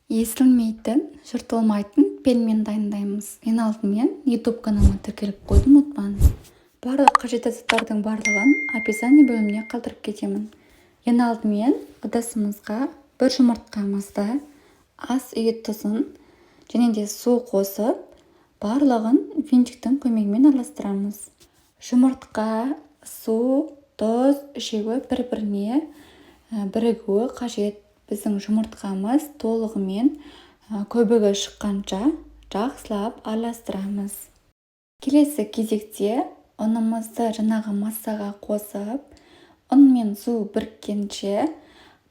Езілмейтін, жыртылмайтын пельмен дайындаймыз. Ең алдымен YouTube каналыма тіркеліп қоюды ұмытпаңыз. Барлық қажетті заттардың барлығын описание бөліміне қалдырып кетемін. Ең алдымен ыдысымызға бір жұмыртқамызды, ас үй тұзын және де су қосып, барлығын венчиктің көмегімен араластырамыз. Жұмыртқа, су, тұз үшеуі бір-біріне бірігуі қажет. Біздің жұмыртқамыз толығымен көбігі шыққанша жақсылап араластырамыз. Келесі кезекте ұнымызды жаңағы массаға қосып, ұн мен су біріккенше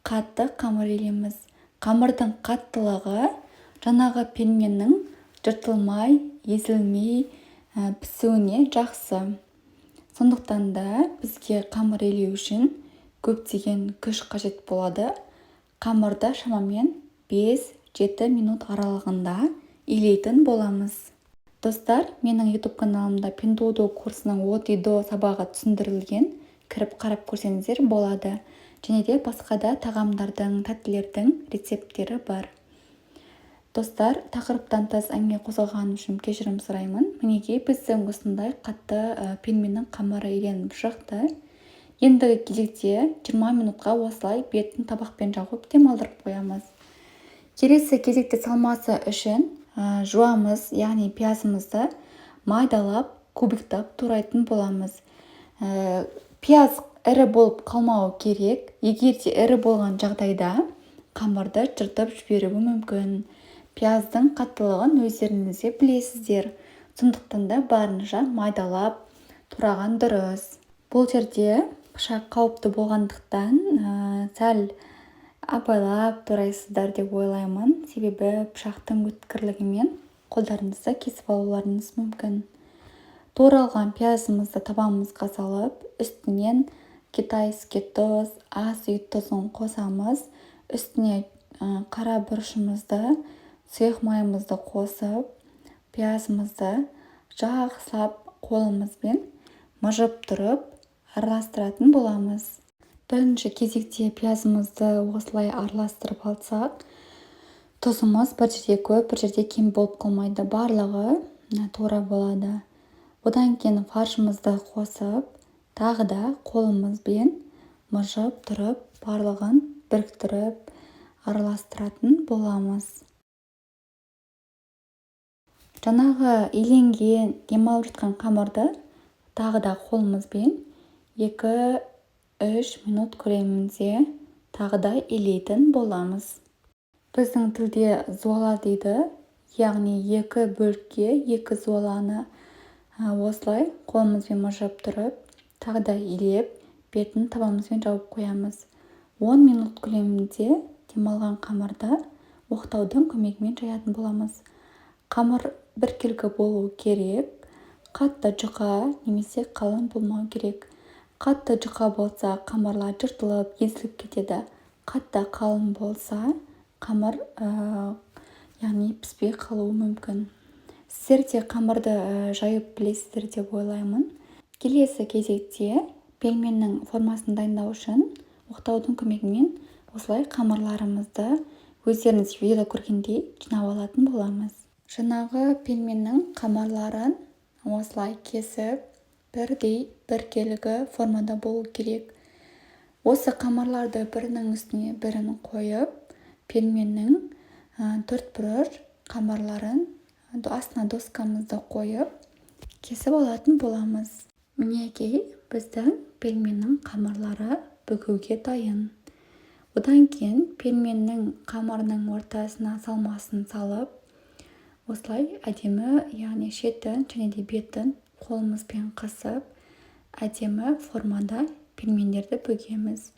қатты қамыр илейміз. Қамырдың қаттылығы жаңағы пельменнің жыртылмай, езілмей пісуіне жақсы. Сондықтан да бізге қамыр илеу үшін көптеген күш қажет болады. Қамырды шамамен 5-7 минут аралығында илейтін боламыз. Достар, менің YouTube каналымда Пиндуодуо курсының от и до сабағы түсіндірілген, кіріп қарап көрсеңіздер болады. Және де басқа да тағамдардың, тәттілердің рецепттері бар. Достар, тақырыптан тыс әңгіме қозғағаным үшін кешірім сұраймын. Мінекей, біздің осындай қатты пельменнің қамыры иленіп шықты. Ендігі кезекте 20 минутқа осылай бетін табақпен жауып, демалдырып қоямыз. Келесі кезекте салмасы үшін жуамыз, яғни пиязымызды майдалап, кубиктап турайтын боламыз. Пияз ірі болып қалмауы керек. Егер де ірі болған жағдайда қамырды жыртып жіберуі мүмкін. Пияздың қаттылығын өздеріңіз де білесіздер, сондықтан да барынша майдалап тураған дұрыс. Бұл жерде пышақ қауіпті болғандықтан, сәл абайлап турайсыздар деп ойлаймын, себебі пышақтың өткірлігімен қолдарыңызды кесіп алуларыңыз мүмкін. Туралған пиязымызды табамызға салып, үстінен китайский тұз, ас үй тұзын қосамыз. Үстіне қара бұрышымызды, сұйық майымызды қосып, пиязымызды жақсылап қолымызбен мыжып тұрып араластыратын боламыз. Бірінші кезекте пиязымызды осылай араластырып алсақ, тұзымыз бір жерде көп, бір жерде кем болып қалмайды, барлығы тура болады. Одан кейін фаршымызды қосып, тағы да қолымызбен мыжып тұрып, барлығын біріктіріп араластыратын боламыз. Жаңағы иленген, демалып жатқан қамырды тағы да қолымызбен 2-3 минут көлемінде тағы да илейтін боламыз. Біздің тілде зуала дейді, яғни екі бөлікке екі зуаланы осылай қолымызбен мыжып тұрып, тағы да илеп, бетін табамызбен жауып қоямыз. 10 минут көлемінде демалған қамырды оқтаудың көмегімен жаятын боламыз. Қамыр біркелкі болу керек, қатты жұқа немесе қалың болмау керек. Қатты жұқа болса, қамырлар жыртылып, езіліп кетеді. Қатты қалың болса, қамыр яғни піспей қалуы мүмкін. Сіздер де қамырды жайып білесіздер деп ойлаймын. Келесі кезекте пельменнің формасын дайындау үшін оқтаудың көмегімен осылай қамырларымызды өздеріңіз видеода көргендей жинап алатын боламыз. Жаңағы пельменнің қамырларын осылай кесіп, бірдей біркелкі формада болу керек. Осы қамырларды бірінің үстіне бірін қойып, пельменнің төртбұрыш қамырларын астына доскамызды қойып, кесіп алатын боламыз. Мінекей, біздің пельменнің қамырлары бүгуге дайын. Одан кейін пельменнің қамырының ортасына салмасын салып, осылай әдемі, яғни шетін және де бетін қолымызбен қысып, әдемі формада пельмендерді бүгеміз.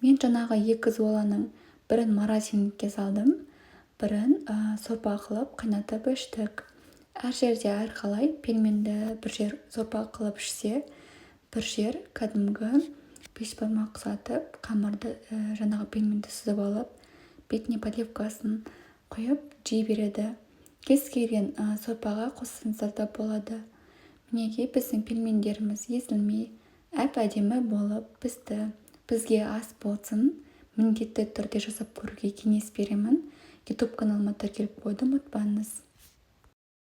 Мен жаңағы екі зуаланың бірін морозильникке салдым, бірін сорпа қылып қайнатып іштік. Әр жерде әрқалай: пельменді бір жер сорпа қылып ішсе, бір жер кәдімгі бешбармақ ұқсатып, қамырды, жаңағы пельменді сүзіп алып, бетіне подливкасын құйып жей береді. Кез келген сорпаға қоссаңыздар да болады. Мінекей, біздің пельмендеріміз езілмей, әп әдемі болып пісті. Бізге ас болсын! Міндетті түрде жасап көруге кеңес беремін. Ютуб каналыма тіркеліп қоюды ұмытпаңыз.